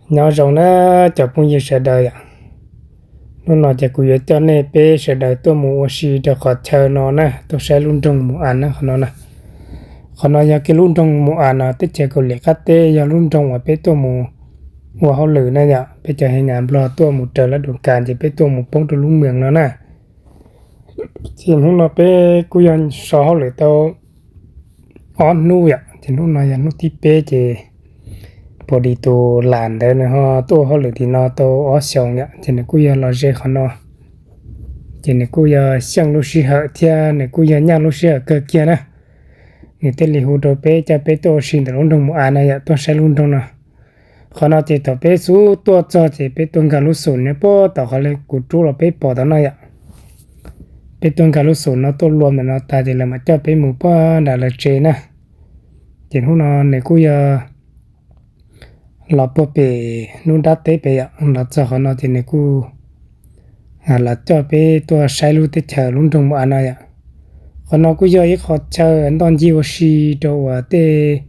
Nyob zoo na cov phooj ywg sawv daws yom. Hnub no ces kuv yuav coj nej peb sawv daws tuaj mus ua si rau qhov chaw no na, tuaj saib lub nroog Mus As na qhov no na. Qhov no yog kiag lub nroog Mus As no, teb chaws Kaus Lim qab teb, yog lub nroog uas peb tuaj mus ua hauj lwm na yom. Peb cov hee nyas Nplog tuaj mus raws lab du kas ces peb tuaj mus poob rau lub moos no na. Ces hnub no peb kuj yog so hauj lwm tau ob hnub yom, ces hnub no yog hnub thib peb ces puas di tus lam ntawd nws ho tuaj ua hauj lwm tim no tau ob xyoos yom, ces nws kuj yog los ze qhov no. Ces nws kuj yog xyeej lub sij hawm thiab nws kuj yog nyaj lub sij hawm kawg kiag na. Nws thiaj li hu rau peb, coj peb tuaj ua si ntawm lub nroog Mus As na yom, tuaj saib lub nroog no. Qhov no ces thaum peb xub tuaj txog ces peb tuaj nkag lub xum nyob puag tom qhov kuv rub los peb pom tom no yom. Peb tuaj nkag lub xum no tuaj lua ntawm no tas ces lawv mam coj peb mus puag nram lawv tsev na. Ces hnub no nws kuj yog los puag pem hnub nrab teb pem yom, los txog qhov no ces nws kuj los coj peb tuaj saib lub teb chaws lub nroog Mus As no yom. Qhov no kuj yog ib qho chaw ntoj ncig ua si rau uas tej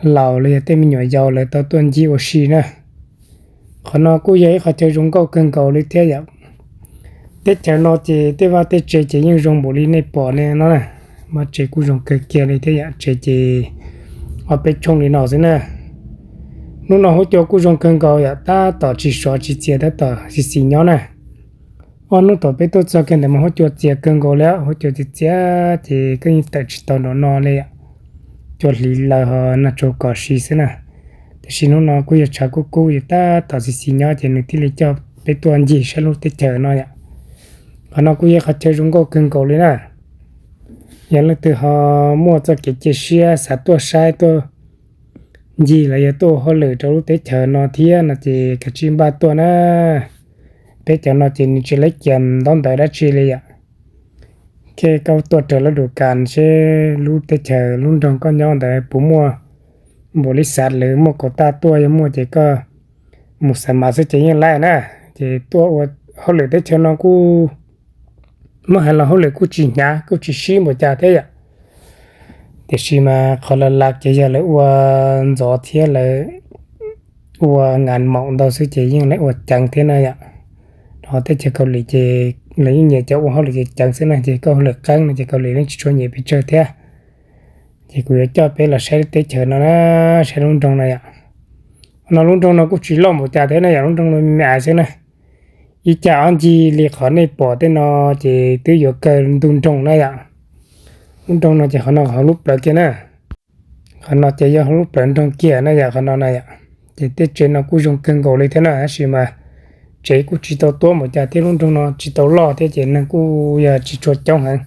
laus los yog tej me nyuam yaus lawv tau tuaj ncig ua si na. Qhov no kuj yog ib qho chaw zoo nkauj kawg nkaus li thiab yom. Teb chaws no ces tej vaj tej tsev ces yeej zoo npaum li nej pom ne no na. Vaj tsev kuj zoo kawg kiag li thiab yom, tsev ces ob peb tshooj li no xwb na. Hnub no huab cua kuj zoo kawg nkaus yom, tab tom tsis sov tsis txias, tab tom xis xis nyob na. Ob hnub thaum peb tuaj txog kiag ntawd mas huab cua txias kawg nkaus li, huab cua txias txias ces koj yeej tawm tsis tau nraum no li yom. Cua hliv laws ho nag tsuag kom si xwb na. Tiam sis hnub no kuj yog tshav kub kub, yog tab tom xis xis nyob ces nws thiaj li coj peb tuaj ncig saib lub teb chaws no yom. Qhov no kuj yog qhov chaw zoo nkauj kawg nkaus li na. Yog leej twg ho muaj txoj kev cia siab xav tuaj saib tuaj ncig los yog tuaj ua hauj lwm rau lub teb chaws no thiab no ces kav tsij npaj tuaj na. Peb cov no ces nws tsis laib cia ntaub ntawv dab tsi li yom. Khe koj tuaj raws lab du kas seb lub teb chaws lub nroog koj nyob ntawd puas muaj npaum li xav lawv muaj kaum taj tuaj, yog muaj ces koj mus xav mas xwb ces yeej laib na. Ces tuaj ua hauj lwm teb chaws no kuj muab hais los hauj lwm kuj tsis hnyav kuj tsis sib npaum cas thiab yom. Tiam sis mas qhov lav lav ces yog lawv ua ntxov thiab lawv ua ngas maum ntau xwb ces yeej lawv ua ceev thiab na yom. Rau teb chaws Kaus Lim ces lawv yeej nyiam cov ua hauj lwm ceev ceev xwb na, ces koj hauj lwm qeeb no ces Kaus Lim yeej tsis tshua nyiam pes tsawg thiab. Ces kuv yuav coj peb los saib teb chaws no na, saib lub nroog no yom. No lub nroog no kuj tsis loj npaum cas thiab na yom, lub nroog no me me xwb na. Ib cag ob ncig li qhov nej pom tej no ces twb yuav kawg ntug nroog na yom. Lub nroog no ces qhov no qhov lub plawv kiag na. Qhov no ces yog lub plawv nroog kiag na yom, qhov no na yom. Ces tej tsev no kuj zoo kawg nkaus li thiab na, tab sis mas tsev kuj tsis tau tuab npaum cas thiab, lub nroog no tsis tau loj thiab ces neeg kuj yog tsis tshua coob heev.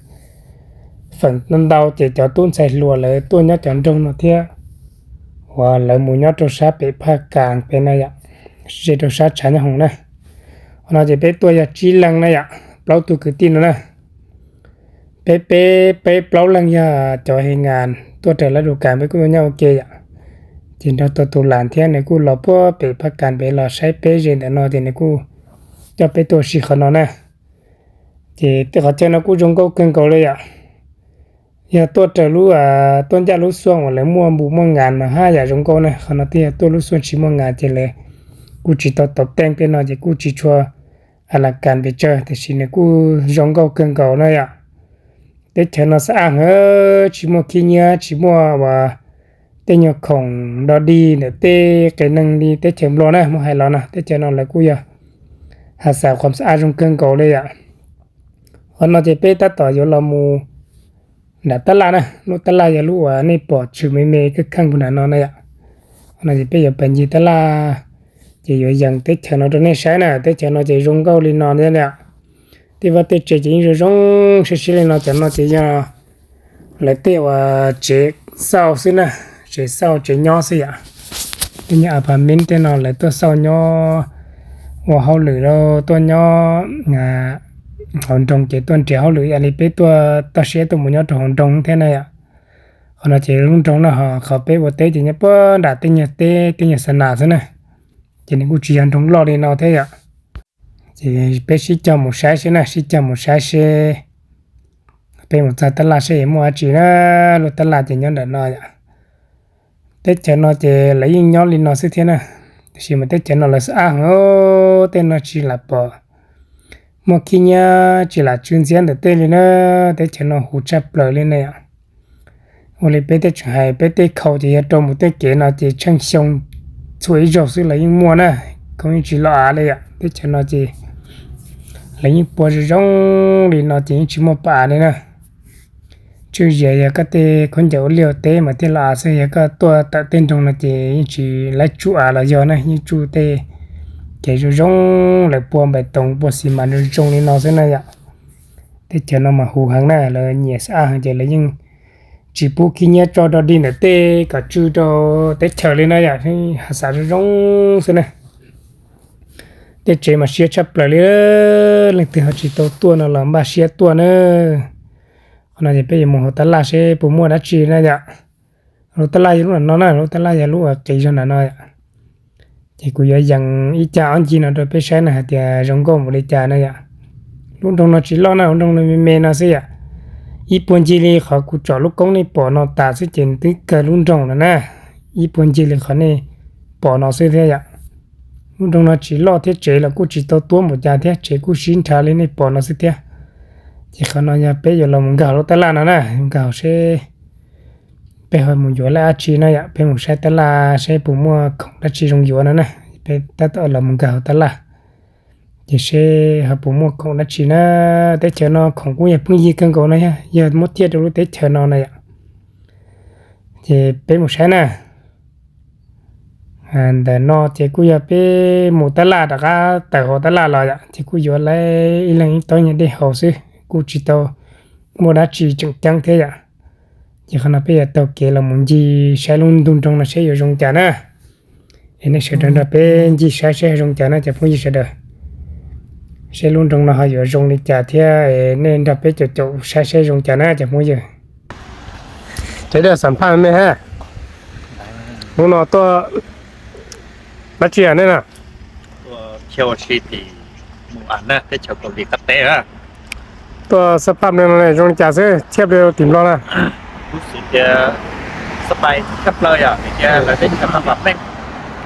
Feem ntau ces cov tub ntxhais hluas lawv tuaj nyob cov nroog no thiab, uas lawv mus nyob rau sab pem Phaj Kas pem na yom, ze rau sab tshav nyob hoom na. Qhov no ces peb tuaj yog tsib leeg na yom, plaub tug kwv tij no na. Peb peb peb plaub leeg yog cov hee ngas tuaj raws lab du kas, peb kuj tuaj nyob ua ke yom. Ces nrog tau tus lam thiab nws kuj los puag pem Phaj Kas pem los saib peb ze ntawm no ces nws kuj coj peb tuaj ua si qhov no na. Ces tej qhov chaw no kuj zoo nkauj kawg nkaus li yom. Yog tuaj raws lub, tuaj ncaj lub xuaj uas lawv muaj npus muaj ngas mas haj yam zoo nkauj na. Qhov no twb yog tuaj lub xuaj tsis muaj ngas ces lawv kuj tsis tau tov teej tej no ces kuj tsis tshua a la kas pes tsawg, tiam sis nws kuj zoo nkauj kawg nkaus na yom. Teb chaws no xab aj heev, tsis muaj khib nyiab, tsis muaj uas tej nyuag khoom do dig ntawm tej qias neeg li teb chaws Nplog na. Muab hais los no teb chaws no lawv kuj yog has xav qhov xab aj zoo kawg nkaus li yom. Qhov no ces peb tab tom yuav los mus nram tab laj na, lub tab laj yog lub uas nej pom tshwm me me kheej kheej puag nram no na yom. Qhov no ces peb yuav pas ncig tab laj, ces yuav yees teb chaws no rau nej saib na. Teb chaws no ces zoo nkauj li no thiab yom. Tej vaj tej tsev ces yeej zoo zoo siab siab li no, cov no ces yog lawv tej uas tsev xauj xwb na, tsev xauj tsev nyob xwb yom. Tej nyuag apartment tej no lawv tuaj xauj nyob ua hauj lwm los tuaj nyob hauv nroog ces tuaj nrhiav hauj lwm ib yam li peb tuaj toj siab tuaj mus nyob rau hauv nroog thiab na yom. Qhov no ces lub nroog no ho qhov peb ua teb ces nyob puag nram tej nyuag teb tej nyuag xa nas xwb na. Ces nws kuj tsis yog nroog loj li no thiab yom. Ces peb sib cog mus saib seb na, sib cog mus saib seb peb mus txog tab laj seb yuav muaj dab tsi na. Lub tab laj ces nyob nram no yom. Teb chaws no ces lawv yeej nyob li no xwb thiab na. Tiam sis mas teb chaws no lawv xab ab heev, tej no tsis lam pom muaj khib nyiab tsis lam tsw ntxiab ntawm tej li na. Teb chaws no huv tshaj plaws li na yom. Ua li peb tej tseem hais peb tej khau ces yog rau mus tej kev no ces tsheej xyoo txhua ib zaug xwb los yeej muaj na, khoom yeej tsis loj av li yom. Teb chaws no ces lawv yeej pua zoo zoo li no ces yeej tsis muaj pom av li na. Tswj zias yog koj tej khaub ncaws ua liaj ua teb mas thiaj loj av xwb, yog koj tuaj tawm tej nroog no ces yeej tsis laib tsuj av los yog na, yeej tsuj tej kev zoo zoo, lawv pua npais toos pua xis mas zoo zoo li no xwb na yom. Teb chaws no mas huv heev na, lawv nyiam xab ab heev ces lawv yeej tsis pub khib nyiab tso rau dig ntawm tej kom tsw rau teb chaws li na yom, hav xav zoo zoo xwb na. Tej tsev mas siab tshaj plaws li, leej twg ho tsis tau tuaj no los npaj siab tuaj na. Qhov no ces peb yuav mus hauv tab laj seb puas muaj dab tsi na yom. Lub tab laj yog lub nram no na, lub tab laj yog lub uas qiv zog nram no yom. Ces kuv yuav yees ib cag ob ncig no rau peb saib na hais tias zoo nkauj npaum li cas na yom. Lub nroog no tsis loj na, lub nroog no me me no xwb yom. Ib puag ncig li qhov kuv tsom lub koob nej pom no tas xwb ces twb kawg lub nroog lawm na. Ib puag ncig li qhov nej pom no xwb thiab yom. Lub nroog no tsis loj thiab tsev los kuj tsis tau tuab npaum cas thiab, tsev kuj sib nrhav li nej pom no xwb thiab. Ces qhov no yog peb yuav los mus nkag lub tab laj no na, nkag seb peb ho mus yuav laj dab tsi na yom, peb mus saib tab laj seb puas muaj khoom dab tsi zoo yuav no na. Peb tab tom los mus nkag hauv tab laj, ces seb ho puas muaj khoom dab tsi na. Teb chaws no khoom kuj yog pheej yig kawg nkaus no, yog muab thiaj rau lub teb chaws no na yom. Ces peb mus saib na. Ntawm no ces kuj yog peb mus tab laj rov qab tawm hauv tab laj los yom, ces kuj yuav lawv ib leeg ib taub nyuag dej haus xwb, kuj tsis tau muaj dab tsi tseem ceeb thiab yom. Ces qhov no peb yuav taug kev los mus ncig saib lub ntug nroog no seb yuav zoo cas na. Es nej sawv daws nrog peb ncig saib seb zoo cas na cov phooj ywg sawv daws. Seb lub nroog no ho yuav zoo li cas thiab es nej nrog peb caum caum saib seb zoo cas na cov phooj ywg. Ces dej xam phaj me ha. Hnub no tuaj dab tsi nej na? Tuaj xam phaj me no zoo li cas xwb thiab peb tim Nplog na? Lub xim tias xab phaj tshaj plaws yom, vim tias lawv teb chaws no vam meej,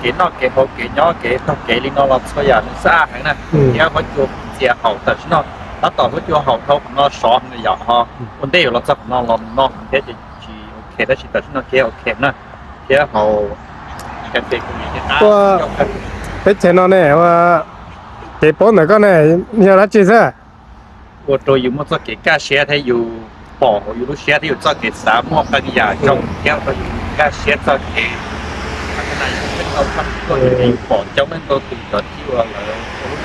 kev noj kev haus kev nyob kev taug kev li no los txhua yam nws xab ab heev na. Thiab huab cua txias haum tam sim no, tab tom huab cua haum dhau qhov no sov heev yom, ho ua ntej yuav los txog qhov no los mus no thiab ces tsis ok, tab sis tam sim no kev ok na, thiab haus teb chaws no ne, kev paub ntawm koj ne, yog dab tsi xwb? Ua rau yus muaj txoj kev kaj siab thiab yus pom hauv yus lub siab thiab yus txoj kev xav muaj qee yam zoo thiab ua rau yus kaj siab txoj kev, yus pom coob leej ntau tus cov tij ua lawv ua lub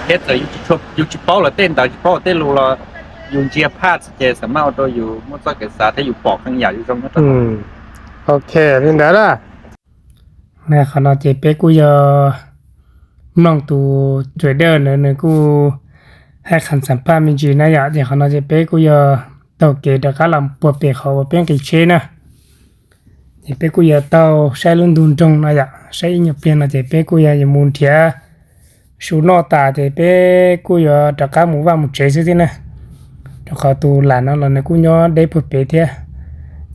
neej rau yus pom, thiab txawm yus tsis paub lawv tej ntawd tsis paub lawv tej lus los yus ntsia phaj txog ces xam maj ua rau yus muaj txoj kev xav thiab yus pom qee yam yus zoo nyob rau. Ok, li ntawd na. Qhov no ces peb kuj yog mloog tus trader ntawd nws kuj hais qhov xam phaj me ntsis na yom, ces qhov no ces peb kuj yog taug kev rov qab los puag pem qhov uas peb nqis tsheb na. Ces peb kuj yuav taug saib lub ntug nroog no yom, saib ib nyuag pliag no ces peb kuj yog yuav mus nrhiav su noj tas ces peb kuj yuav rov qab mus vaj mus tsev xwb thiab na. Rau qhov tus lam no los nws kuj nyob deb puag pem thiab,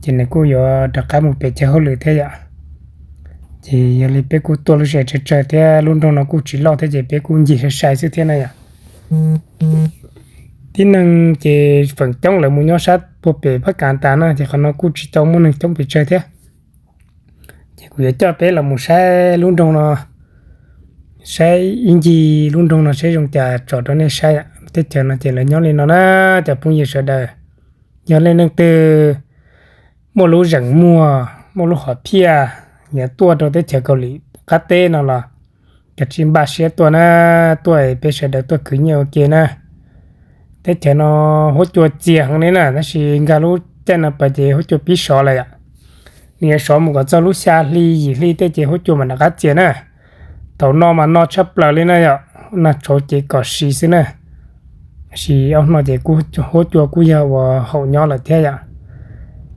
ces nws kuj yuav rov qab mus pem chaw hauj lwm thiab yom. Ces yog li peb kuj tuaj lub sij hawm tsawg tsawg thiab lub nroog no kuj tsis loj thiab ces peb kuj ncig sai sai xwb thiab na yom. Tib neeg ces feem coob lawv mus nyob sab puag pem Phab Kav tas na, ces qhov no kuj tsis tau muaj neeg coob pes tsawg thiab. Ces kuv yuav coj peb los mus saib lub nroog no, saib ib ncig lub nroog no saib zoo cas tsom rau nej saib. Teb chaws no ces lawv nyob li no na, cov phooj ywg sawv daws. Yog leej neeg twg muaj lub zeem muag, muaj lub hom phiaj yuav tuaj rau teb chaws Kaus Lim qab teb no los kav tsij npaj siab tuaj na, tuaj peb sawv daws tuaj khwv nyiaj ua ke na. Teb chaws no huab cua txias heev li na, tab sis nkag lub caij no pas ces huab cua pib sov lawm yom. Nws yuav sov mus kom txog lub xya hli yim hli tej ces huab cua mam rov qab txias na. Thaum no mas no tshaj plaws li na yom, nag tshauv ces kom siv xwb na. Tab sis ob no ces huab cua kuj yog uas haum nyob lawm thiab yom.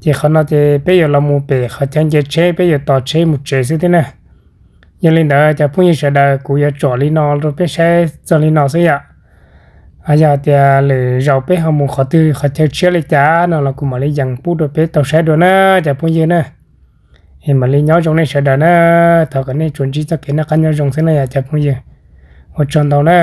Ces qhov no ces peb yuav los mus pem qhov chaw nce tsheb, peb yuav tos tsheb mus tsev xwb thiab na. Yog li ntawd cov phooj ywg sawv daws, kuv yuav tsom li no rau peb saib txog li no xwb yom. Yog tias lwm zaus peb ho mus qhov twg qhov chaw tshiab li cas no los kuv mam li yees pub rau peb tau saib dua na cov phooj ywg na. Es mam li nyob zoo nej sawv daws na, thov kom nej tsuas ntsib txoj kev noj qab nyob zoo xwb na yom cov phooj ywg. Ua tsaug ntau na.